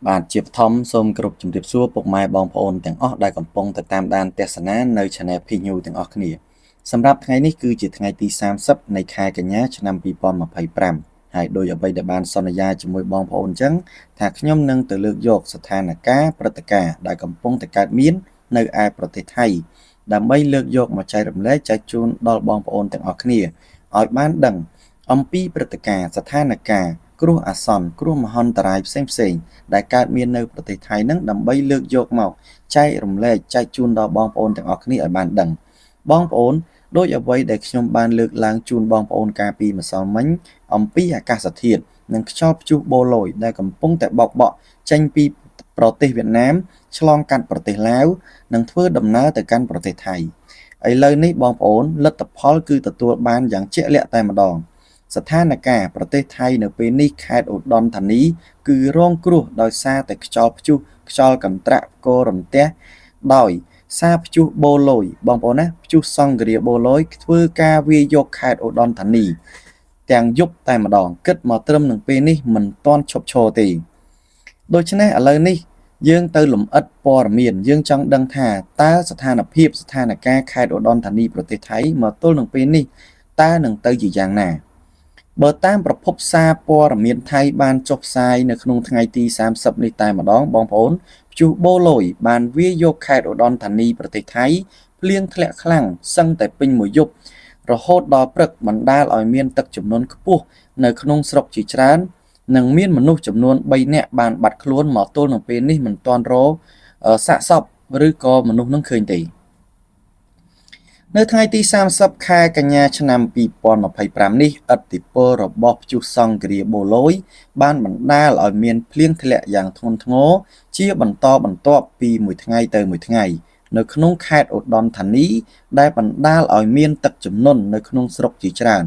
បាទជាបឋមសូមគោរពជម្រាបសួរពុកម៉ែបងប្អូនទាំងអស់ដែលកំពុងតែតាមដានទស្សនានៅ Channel P News ទាំងអស់គ្នាសម្រាប់ថ្ងៃនេះគឺជាថ្ងៃទី30នៃខែកញ្ញាឆ្នាំ2025ហើយដោយអ្វីដែលបានសន្យាជាមួយបងប្អូនអញ្ចឹងថាខ្ញុំនឹងទៅលើកយកស្ថានភាពព្រឹត្តិការណ៍ដែលកំពុងតែកើតមាននៅឯប្រទេសថៃដើម្បីលើកយកមកចែករំលែកចែកជូនដល់បងប្អូនទាំងអស់គ្នាឲ្យបានដឹងអំពីព្រឹត្តិការណ៍ស្ថានភាពគ្រោះអាសន្នគ្រោះមហន្តរាយផ្សេងផ្សេងដែលកើតមាននៅប្រទេសថៃនឹងដើម្បីលើកយកមកចែករំលែកចែកជូនដល់បងប្អូនទាំងអស់គ្នាឲ្យបានដឹងបងប្អូនដោយអ្វីដែលខ្ញុំបានលើកឡើងជូនបងប្អូនកាលពីម្សិលមិញអំពីអាកាសធាតុនិងខ្យល់ព្យុះបូឡូយដែលកំពុងតែបោកបក់ចេញពីប្រទេសវៀតណាមឆ្លងកាត់ប្រទេសឡាវនិងធ្វើដំណើរទៅកាន់ប្រទេសថៃឥឡូវនេះបងប្អូនលទ្ធផលគឺទទួលបានយ៉ាងជាក់លាក់តែម្ដងស្ថានភាពប្រទេសថៃនៅពេលនេះខេត្តឧត្តរធានីគឺរងគ្រោះដោយសារតែខ្យល់ព្យុះខ្យល់កន្ត្រាក់ផ្គររន្ទះដោយសារព្យុះបូឡូយបងប្អូនណាព្យុះសង្គ្រាបូឡូយធ្វើការវាយយកខេត្តឧត្តរធានីទាំងយប់តែម្ដងគិតមកត្រឹមនឹងពេលនេះមិនទាន់ឈប់ឈរទេដូច្នេះឥឡូវនេះយើងទៅលម្អិតព័ត៌មានយើងចង់ដឹងថាតើស្ថានភាពស្ថានភាពខេត្តឧត្តរធានីប្រទេសថៃមកទល់នឹងពេលនេះតើនឹងទៅជាយ៉ាងណាបើតាមប្រភពសារព័ត៌មានថៃបានចុះផ្សាយនៅក្នុងថ្ងៃទី30នេះតែម្ដងបងប្អូនព្យុះបូឡូយបានវាយយកខេត្តឧត្តរធានីប្រទេសថៃភ្លៀងធ្លាក់ខ្លាំងសឹងតែពេញមួយយប់រហូតដល់ព្រឹកបណ្ដាលឲ្យមានទឹកជំនន់ខ្ពស់នៅក្នុងស្រុកជាច្រើននិងមានមនុស្សចំនួន3នាក់បានបាត់ខ្លួនមកទល់នឹងពេលនេះមិនទាន់រកសាកសពឬក៏មនុស្សនឹងឃើញទេនៅថ្ងៃទី30ខែកញ្ញាឆ្នាំ2025នេះឥទ្ធិពលរបស់ព្យុះសង្គ្រាបូឡូយបានបណ្ដាលឲ្យមានភ្លៀងធ្លាក់យ៉ាងធ្ងន់ធ្ងរជាបន្តបន្ទាប់ពីមួយថ្ងៃទៅមួយថ្ងៃនៅក្នុងខេត្តឧត្តរធានីដែលបណ្ដាលឲ្យមានទឹកជំនន់នៅក្នុងស្រុកជាច្រើន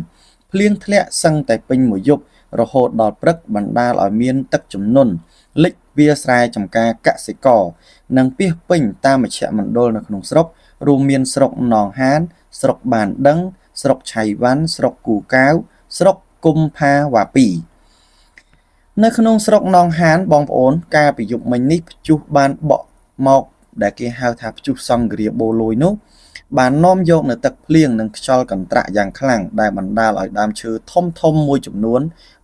ភ្លៀងធ្លាក់សឹងតែពេញមួយយប់រហូតដល់ព្រឹកបណ្ដាលឲ្យមានទឹកជំនន់លិចវាលស្រែចម្ការកសិករនិងពាសពេញតាមមជ្ឈមណ្ឌលនៅក្នុងស្រុករួមមានស្រុកណងហានស្រុកបានដឹងស្រុកឆៃវ៉ាន់ស្រុកគូកែវស្រុកគុំផាវ៉ាពីនៅក្នុងស្រុកណងហានបងប្អូនកាលពីយប់មិញនេះព្យុះបានបក់មកដែលគេហៅថាព្យុះសង្គ្រាបូឡូយនោះបាននាំយកនៅទឹកភ្លៀងនិងខ្យល់កន្ត្រាក់យ៉ាងខ្លាំងដែលបណ្ដាលឲ្យដើមឈើធំធំមួយចំនួន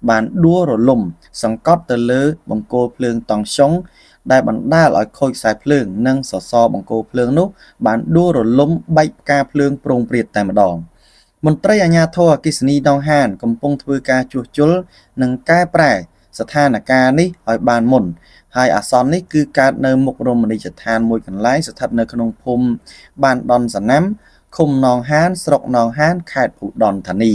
បានដួលរលំសង្កត់ទៅលើបង្គោលភ្លើងតង់ស្យុងដែលបណ្ដាលឲ្យខូចខ្សែភ្លើងនិងសសរបង្គោលភ្លើងនោះបានដួលរលំបែកផ្កាភ្លើងព្រោងព្រាតតែម្ដងមន្ត្រីអាជ្ញាធរអគ្គិសនីដងហានកំពុងធ្វើការជួសជុលនិងកែប្រែស្ថានភាពនេះឲ្យបានមុនហើយអាសន្ននេះគឺកើតនៅមុខរមណីយដ្ឋានមួយកន្លែងស្ថិតនៅក្នុងភូមិបានដនសណាំឃុំណងហានស្រុកណងហានខេត្តឧត្តរធានី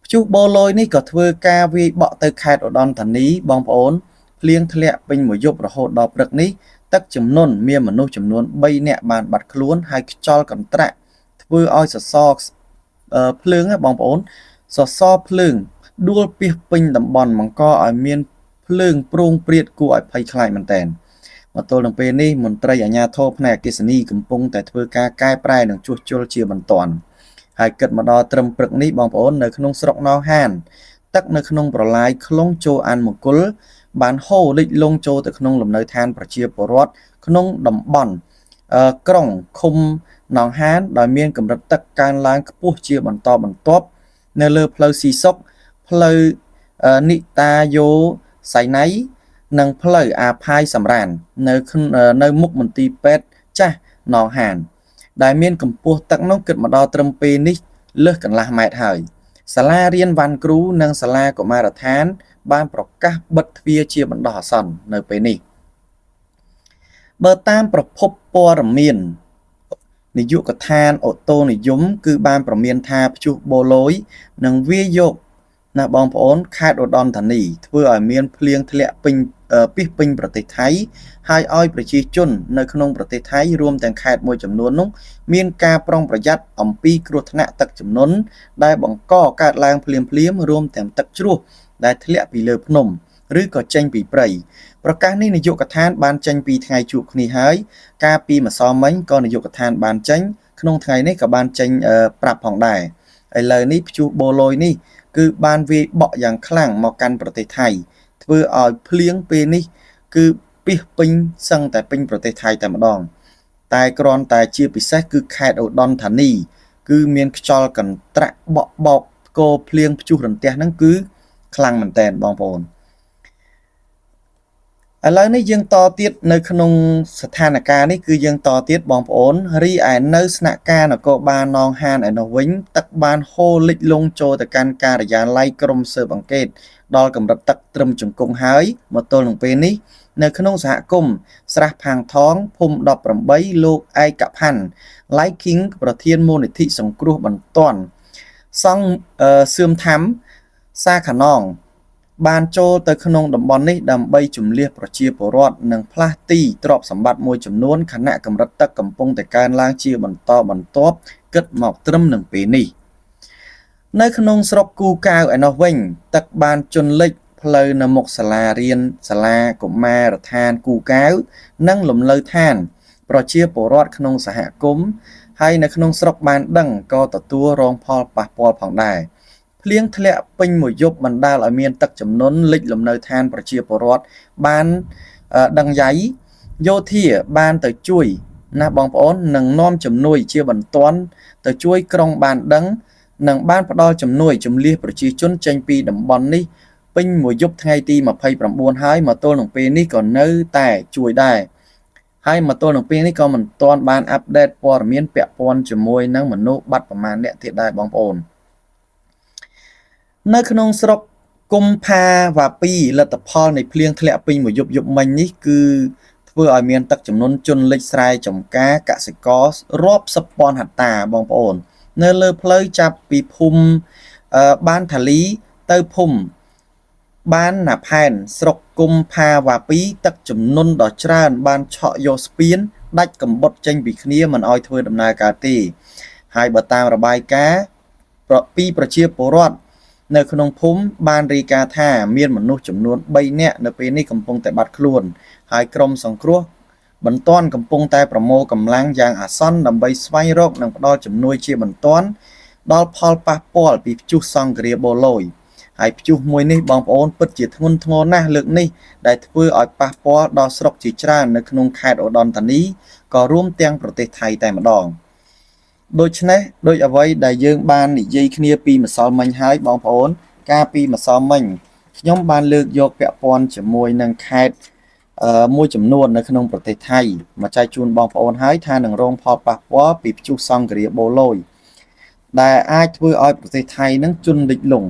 ព្យុះបូឡូយនេះក៏ធ្វើការវាយបក់ទៅខេត្តឧត្តរធានីបងប្អូនភ្លៀងធ្លាក់ពេញមួយយប់រហូតដល់ព្រឹកនេះទឹកជំនន់មានមនុស្សចំនួន3នាក់បានបាត់ខ្លួនហើយខ្យល់កន្ត្រាក់ធ្វើឲ្យសសរភ្លើងបងប្អូនសសរភ្លើងដួលពាសពេញតំបន់បង្កឲ្យមានភ្លើងព្រោងព្រាតគួរឲ្យភ័យខ្លាចមែនទែនមកទល់នឹងពេលនេះមន្ត្រីអាជ្ញាធរផ្នែកអគ្គិសនីកំពុងតែធ្វើការកែប្រែនិងជួសជុលជាបន្ទាន់ហើយគិតមកដល់ត្រឹមព្រឹកនេះបងប្អូននៅក្នុងស្រុកណងហានទឹកនៅក្នុងប្រឡាយខ្លងចូលអានមង្គលបានហូរលិចលង់ចូលទៅក្នុងលំនៅឋានប្រជាពលរដ្ឋក្នុងតំបន់ក្រុងឃុំណងហានដោយមានកម្រិតទឹកកើនឡើងខ្ពស់ជាបន្តបន្ទាប់នៅលើផ្លូវស៊ីសុកផ្លូវនិតាយោសៃណៃនិងផ្លូវអាផាយសំរាននៅមុខមន្ទីរពេទ្យចាស់ណងហានដែលមានកម្ពស់ទឹកនោះគិតមកដល់ត្រឹមពេលនេះលើសកន្លះម៉ែត្រហើយសាលារៀនវ៉ាន់គ្រូនិងសាលាកុមារដ្ឋានបានប្រកាសបិទទ្វារជាបណ្ដោះអាសន្ននៅពេលនេះបើតាមប្រភពព័ត៌មាននាយកដ្ឋានអូតូនិយមគឺបានប្រមានថាព្យុះបូឡូយនឹងវាយយកណាបងប្អូនខេត្តឧត្តរធានីធ្វើឲ្យមានភ្លៀងធ្លាក់ពេញពាសពេញប្រទេសថៃហើយឲ្យប្រជាជននៅក្នុងប្រទេសថៃរួមទាំងខេត្តមួយចំនួននោះមានការប្រុងប្រយ័ត្នអំពីគ្រោះថ្នាក់ទឹកជំនន់ដែលបង្កកើតឡើងភ្លាមៗរួមទាំងទឹកជ្រោះដែលធ្លាក់ពីលើភ្នំឬក៏ចេញពីព្រៃប្រកាសនេះនាយកដ្ឋានបានចេញពីថ្ងៃជួបគ្នាហើយកាលពីម្សិលមិញក៏នាយកដ្ឋានបានចេញ ក្នុងថ្ងៃនេះក៏បានចេញប្រាប់ផងដែរឥឡូវនេះព្យុះបូឡូយនេះគឺបានវាយបក់យ៉ាងខ្លាំងមកកាន់ប្រទេសថៃធ្វើឲ្យភ្លៀងពេលនេះគឺពាសពេញសឹងតែពេញប្រទេសថៃតែម្ដងតែគ្រាន់តែជាពិសេសគឺខេត្តឧត្តរធានីគឺមានខ្យល់កន្ត្រាក់បក់បោកផ្គរភ្លៀងព្យុះរន្ទះហ្នឹងគឺខ្លាំងមែនតើបងប្អូនឥឡូវនេះយើងតទៀតនៅក្នុងស្ថានភាពនេះគឺយើងតទៀតបងប្អូនរីឯនៅស្នាក់ការនគរបាលណងហានឯនោះវិញទឹកបានហូរលិចលង់ចូលទៅកាន់ការិយាល័យក្រុមស៊ើបអង្កេតដល់កម្រិតទឹកត្រឹមជង្គង់ហើយមកទល់នឹងពេលនេះនៅក្នុងសហគមន៍ស្រះផាងថងភូមិ18លោកឯកផាន់ឡៃឃីងប្រធានមូលនិធិសង្គ្រោះបន្ទាន់សង់សឿមថាំសាខាណងបានចូលទៅក្នុងតំបន់នេះដើម្បីជំលះប្រជាពលរដ្ឋនិងផ្លាស់ទីទ្រព្យសម្បត្តិមួយចំនួនខណៈកម្រិតទឹកកំពុងតែកើនឡើងជាបន្តបន្ទាប់គិតមកត្រឹមនឹងពេលនេះនៅក្នុងស្រុកគូកៅឯណោះវិញទឹកបានជន់លិចផ្លូវនៅមុខសាលារៀនសាលាកុមារដ្ឋានគូកៅនិងលំនៅឋានប្រជាពលរដ្ឋក្នុងសហគមន៍ហើយនៅក្នុងស្រុកបានដឹងក៏ទទួលរងផលប៉ះពាល់ផងដែរភ្លៀងធ្លាក់ពេញមួយយប់បណ្ដាលឲ្យមានទឹកជំនន់លិចលំនៅឋានប្រជាពលរដ្ឋបានដឹងយ៉ៃយោធាបានទៅជួយណាបងប្អូននឹងនាំជំនួយជាបន្ទាន់ទៅជួយក្រុងបានដឹងនិងបានផ្ដល់ជំនួយជំលះប្រជាជនចេញពីតំបន់នេះពេញមួយយប់ថ្ងៃទី29ហើយមកទល់នឹងពេលនេះក៏នៅតែជួយដែរហើយមកទល់នឹងពេលនេះក៏មិនទាន់បានអាប់ដេតព័ត៌មានពាក់ព័ន្ធជាមួយនឹងមនុស្សបាត់ប្រមាណអ្នកទៀតដែរបងប្អូននៅក្នុងស្រុកគុំផាវ៉ាពីលទ្ធផលនៃភ្លៀងធ្លាក់ពេញមួយយប់យប់មិញនេះគឺធ្វើឲ្យមានទឹកជំនន់ជន់លិចស្រែចម្ការកសិកររាប់សិបពាន់ហិកតាបងប្អូននៅលើផ្លូវចាប់ពីភូមិបានថាលីទៅភូមិបានណាផែនស្រុកគុំផាវ៉ាពីទឹកជំនន់ដ៏ច្រើនបានឆក់យកស្ពានដាច់កំបុតចេញពីគ្នាមិនឲ្យធ្វើដំណើរការទេហើយបើតាមរបាយការណ៍ពីប្រជាពលរដ្ឋនៅក្នុងភូមិបានរាយការណ៍ថាមានមនុស្សចំនួន3នាក់នៅពេលនេះកំពុងតែបាត់ខ្លួនហើយក្រុមសង្គ្រោះបន្ទាន់កំពុងតែប្រមូលកម្លាំងយ៉ាងអាសន្នដើម្បីស្វែងរកនិងផ្ដល់ជំនួយជាបន្ទាន់ដល់ផលប៉ះពាល់ពីព្យុះសង្គ្រាបូឡូយហើយព្យុះមួយនេះបងប្អូនពិតជាធ្ងន់ធ្ងរណាស់លើកនេះដែលធ្វើឲ្យប៉ះពាល់ដល់ស្រុកជាច្រើននៅក្នុងខេត្តឧត្តរធានីក៏រួមទាំងប្រទេសថៃតែម្ដងដូច្នេះដោយអ្វីដែលយើងបាននិយាយគ្នាពីម្សិលមិញហើយបងប្អូនកាលពីម្សិលមិញខ្ញុំបានលើកយកពាក់ព័ន្ធជាមួយនឹងខេត្តមួយចំនួននៅក្នុងប្រទេសថៃមកចែកជូនបងប្អូនហើយថានឹងរងផលប៉ះពាល់ពីព្យុះសង្គ្រាបូឡូយដែលអាចធ្វើឲ្យប្រទេសថៃនឹងជន់លិចលង់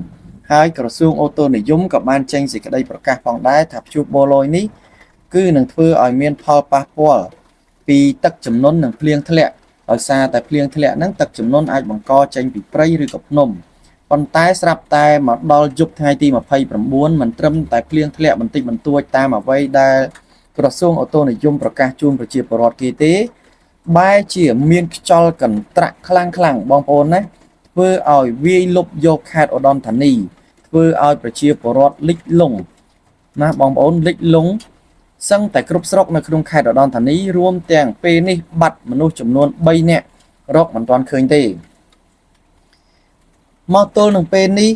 ហើយក្រសួងអូតូនិយមក៏បានចេញសេចក្តីប្រកាសផងដែរថាព្យុះបូឡូយនេះគឺនឹងធ្វើឲ្យមានផលប៉ះពាល់ពីទឹកជំនន់និងភ្លៀងធ្លាក់ដោយសារតែភ្លៀងធ្លាក់ហ្នឹងទឹកជំនន់អាចបង្កចេញពីព្រៃឬក៏ភ្នំប៉ុន្តែស្រាប់តែមកដល់យប់ថ្ងៃទី29មិនត្រឹមតែភ្លៀងធ្លាក់បន្តិចបន្តួចតាមអ្វីដែលក្រសួងអូតូនិយមប្រកាសជូនប្រជាពលរដ្ឋគេទេបែរជាមានខ្យល់កន្ត្រាក់ខ្លាំងខ្លាំងបងប្អូនណាធ្វើឲ្យវាយលុបយកខេត្តឧត្តរធានីធ្វើឲ្យប្រជាពលរដ្ឋលិចលង់ណាបងប្អូនលិចលង់សឹងតែគ្រប់ស្រុកនៅក្នុងខេត្តឧត្តរធានីរួមទាំងពេលនេះបាត់មនុស្សចំនួន3នាក់រកមិនទាន់ឃើញទេមកទល់នឹងពេលនេះ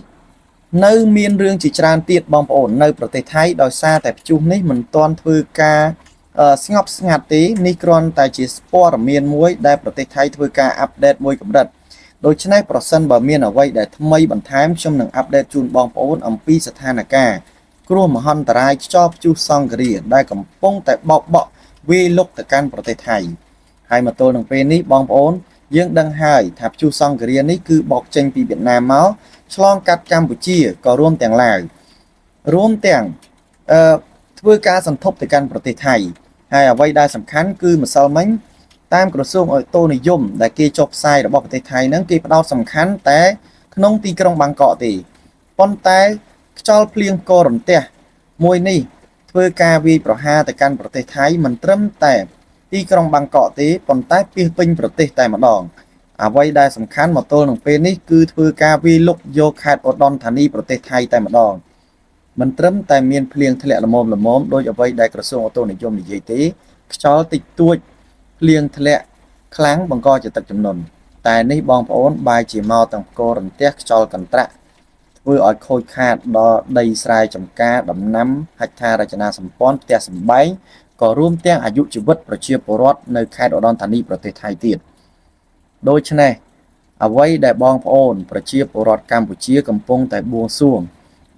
នៅមានរឿងជាច្រើនទៀតបងប្អូននៅប្រទេសថៃដោយសារតែព្យុះនេះមិនទាន់ធ្វើការស្ងប់ស្ងាត់ទេនេះគ្រាន់តែជាព័ត៌មានមួយដែលប្រទេសថៃធ្វើការអាប់ដេតមួយកម្រិតដូច្នេះប្រសិនបើមានអ្វីដែលថ្មីបន្ថែមខ្ញុំនឹងអាប់ដេតជូនបងប្អូនអំពីស្ថានភាពគ្រោះមហន្តរាយខ្យល់ព្យុះសង្គ្រាដែលកំពុងតែបោកបក់វាយលុកទៅកាន់ប្រទេសថៃហើយមកទល់នឹងពេលនេះបងប្អូនយើងដឹងហើយថាព្យុះសង្គ្រានេះគឺបោកចេញពីវៀតណាមមកឆ្លងកាត់កម្ពុជាក៏រួមទាំងឡាវរួមទាំងធ្វើការសន្ធប់ទៅកាន់ប្រទេសថៃហើយអ្វីដែលសំខាន់គឺម្សិលមិញតាមក្រសួងអូតូនិយមដែលគេចុះផ្សាយរបស់ប្រទេសថៃហ្នឹងគេផ្ដោតសំខាន់តែក្នុងទីក្រុងបាងកកទេប៉ុន្តែខ្យល់ភ្លៀងករន្ទះមួយនេះធ្វើការវាយប្រហារទៅកាន់ប្រទេសថៃមិនត្រឹមតែទីក្រុងបាងកកទេប៉ុន្តែពាសពេញប្រទេសតែម្ដងអ្វីដែលសំខាន់មកទល់នឹងពេលនេះគឺធ្វើការវាយលុកយកខេត្តឧត្តរធានីប្រទេសថៃតែម្ដងមិនត្រឹមតែមានភ្លៀងធ្លាក់ល្មមល្មមដោយអ្វីដែលក្រសួងអូតូនិយមនិយាយទេខ្យល់តិចតួចភ្លៀងធ្លាក់ខ្លាំងបង្កជាទឹកជំនន់ តែនេះបងប្អូនបែរជាមកទាំងផ្គររន្ទះខ្យល់កន្ត្រាក់ធ្វើឲ្យខូចខាតដល់ដីស្រែចម្ការដំណាំហេដ្ឋារចនាសម្ព័ន្ធផ្ទះសម្បែងក៏រួមទាំងអាយុជីវិតប្រជាពលរដ្ឋនៅខេត្តឧត្តរធានីប្រទេសថៃទៀតដូច្នេះអ្វីដែលបងប្អូនប្រជាពលរដ្ឋកម្ពុជាកំពុងតែបួងសួង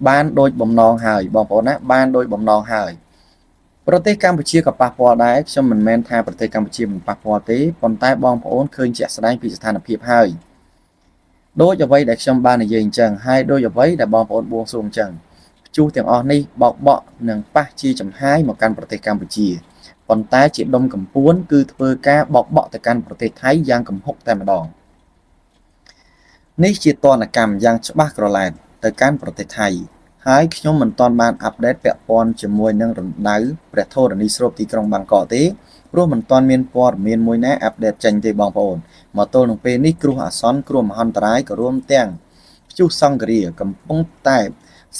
បានដូចបំណងហើយបងប្អូនណាបានដូចបំណងហើយប្រទេសកម្ពុជាក៏ប៉ះពាល់ដែរខ្ញុំមិនមែនថាប្រទេសកម្ពុជាមិនប៉ះពាល់ទេប៉ុន្តែបងប្អូនឃើញជាក់ស្ដែងពីស្ថានភាពហើយដូចអ្វីដែលខ្ញុំបាននិយាយអញ្ចឹងហើយដូចអ្វីដែលបងប្អូនបួងសួងអញ្ចឹងព្យុះទាំងអស់នេះបោកបក់និងប៉ះជាចំហាយមកកាន់ប្រទេសកម្ពុជាប៉ុន្តែជាដុំកំពួនគឺធ្វើការបោកបក់ទៅកាន់ប្រទេសថៃយ៉ាងគំហុកតែម្ដងនេះជាទណ្ឌកម្មយ៉ាងច្បាស់ក្រឡែតទៅកាន់ប្រទេសថៃហើយខ្ញុំមិនទាន់បាន update ពាក់ព័ន្ធជាមួយនឹងរណ្ដៅព្រះធរណីស្រូបទីក្រុងបាងកកទេព្រោះមិនទាន់មានព័ត៌មានមួយណា update ចេញទេបងប្អូនមកទល់នឹងពេលនេះគ្រោះអាសន្នគ្រោះមហន្តរាយក៏រួមទាំងព្យុះសង្ឃរាកំពុងតែ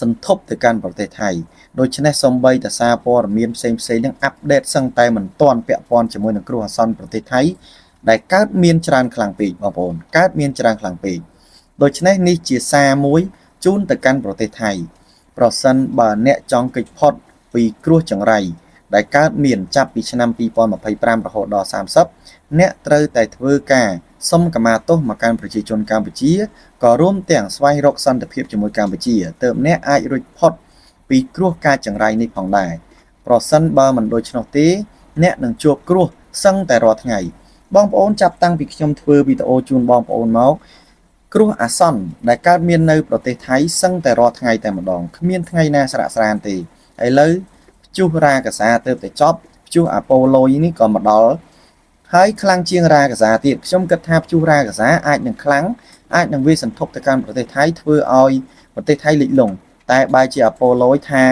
សន្ធប់ទៅកាន់ប្រទេសថៃដូច្នេះសូម្បីតែសារព័ត៌មានផ្សេងៗនឹង update សឹងតែមិនទាន់ពាក់ព័ន្ធជាមួយនឹងគ្រោះអាសន្នប្រទេសថៃដែលកើតមានច្រើនខ្លាំងពេកបងប្អូនកើតមានច្រើនខ្លាំងពេកដូច្នេះនេះជាសារមួយជូនទៅកាន់ប្រទេសថៃប្រសិនបើអ្នកចង់គេចផុតពីគ្រោះចង្រៃដែលកើតមានចាប់ពីឆ្នាំ2025រហូតដល់30អ្នកត្រូវតែធ្វើការសុំកម្មាទោសមកកាន់ប្រជាជនកម្ពុជាក៏រួមទាំងស្វែងរកសន្តិភាពជាមួយកម្ពុជាទើបអ្នកអាចរួចផុតពីគ្រោះកាចចង្រៃនេះផងដែរប្រសិនបើមិនដូច្នោះទេអ្នកនឹងជួបគ្រោះសឹងតែរាល់ថ្ងៃបងប្អូនចាប់តាំងពីខ្ញុំធ្វើវីដេអូជូនបងប្អូនមកគ្រោះអាសន្នដែលកើតមាននៅប្រទេសថៃសឹងតែរាល់ថ្ងៃតែម្ដងគ្មានថ្ងៃណាស្រាកស្រានទេឥឡូវព្យុះរាកសាទើបតែចប់ព្យុះអាប៉ូឡូយនេះក៏មកដល់ហើយខ្លាំងជាងរាកសាទៀតខ្ញុំគិតថាព្យុះរាកសាអាចនឹងខ្លាំងអាចនឹងវាសន្ធប់ទៅកាន់ប្រទេសថៃធ្វើឲ្យប្រទេសថៃលិចលង់តែបែរជាអាប៉ូឡូយថា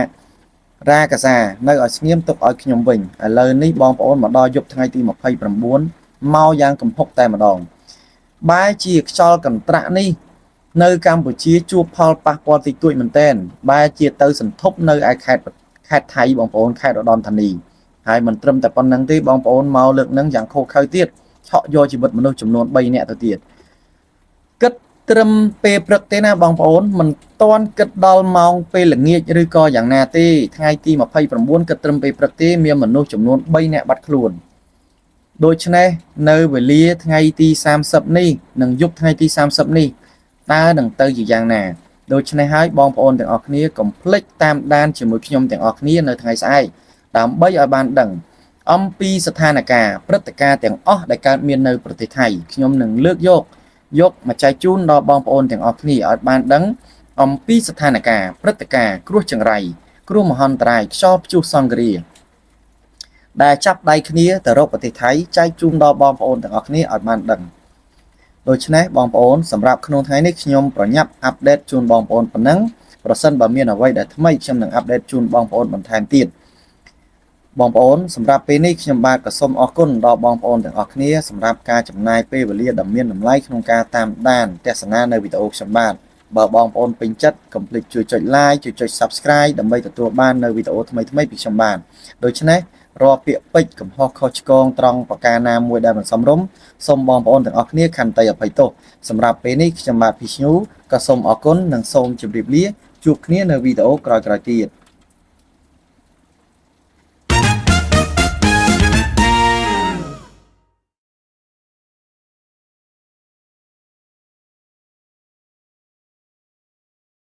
រាកសានៅឲ្យស្ងៀមទុកឲ្យខ្ញុំវិញឥឡូវនេះបងប្អូនមកដល់យប់ថ្ងៃទី29មកយ៉ាងកំហុកតែម្ដងបែរជាខ្យល់កន្ត្រាក់នេះនៅកម្ពុជាជួបផលប៉ះពាល់តិចតួចមែនទែនបែរជាទៅសន្ធប់នៅឯខេត្តថៃបងប្អូនខេត្តឧត្តរធានីហើយមិនត្រឹមតែប៉ុណ្្នឹងទេបងប្អូនមកលើកនឹងយ៉ាងខុសខើទៀតឆក់យកជីវិតមនុស្សចំនួន3នាក់ទៅទៀតគិតត្រឹមពេលព្រឹកទេណាបងប្អូនមិនទាន់គិតដល់ម៉ោងពេលល្ងាចឬក៏យ៉ាងណាទេថ្ងៃទី29គិតត្រឹមពេលព្រឹកទេមានមនុស្សចំនួន3នាក់បាត់ខ្លួនដូច្នេះនៅវេលាថ្ងៃទី30នេះនិងយប់ថ្ងៃទី30នេះតើនឹងទៅជាយ៉ាងណាដូច្នេះហើយបងប្អូនទាំងអស់គ្នាកុំភ្លេចតាមដានជាមួយខ្ញុំទាំងអស់គ្នានៅថ្ងៃស្អែកដើម្បីឲ្យបានដឹងអំពីស្ថានភាពព្រឹត្តិការណ៍ទាំងអស់ដែលកើតមាននៅប្រទេសថៃខ្ញុំនឹងលើកយកមកចែកជូនដល់បងប្អូនទាំងអស់គ្នាឲ្យបានដឹងអំពីស្ថានភាពព្រឹត្តិការណ៍គ្រោះចង្រៃគ្រោះមហន្តរាយខ្យល់ព្យុះសង្ឃរាដែលចាប់ដៃគ្នាទៅរកប្រទេសថៃចែកជូនដល់បងប្អូនទាំងអស់គ្នាឲ្យបានដឹងដូច្នេះបងប្អូនសម្រាប់ក្នុងថ្ងៃនេះខ្ញុំប្រញាប់ update ជូនបងប្អូនប៉ុណ្ណឹងប្រសិនបើមានអ្វីដែលថ្មីខ្ញុំនឹង update ជូនបងប្អូនបន្ថែមទៀតបងប្អូនសម្រាប់ពេលនេះខ្ញុំបាទក៏សូមអរគុណដល់បងប្អូនទាំងអស់គ្នាសម្រាប់ការចំណាយពេលវេលាដ៏មានតម្លៃក្នុងការតាមដានទស្សនានៅវីដេអូខ្ញុំបាទបើបងប្អូនពេញចិត្តកុំភ្លេចជួយចុច like ជួយចុច Subscribe ដើម្បីទទួលបាននៅវីដេអូថ្មីៗពីខ្ញុំបាទដូច្នេះរាល់ពាក្យពេចន៍កំហុសខុសឆ្គងត្រង់ប្រការណាមួយដែលមិនសមរម្យសូមបងប្អូនទាំងអស់គ្នាខន្តីអភ័យទោសសម្រាប់ពេលនេះខ្ញុំបាទភីឈ្នូក៏សូមអរគុណនិងសូមជម្រាបលាជួបគ្នានៅវីដេអូក្រោយៗទៀត។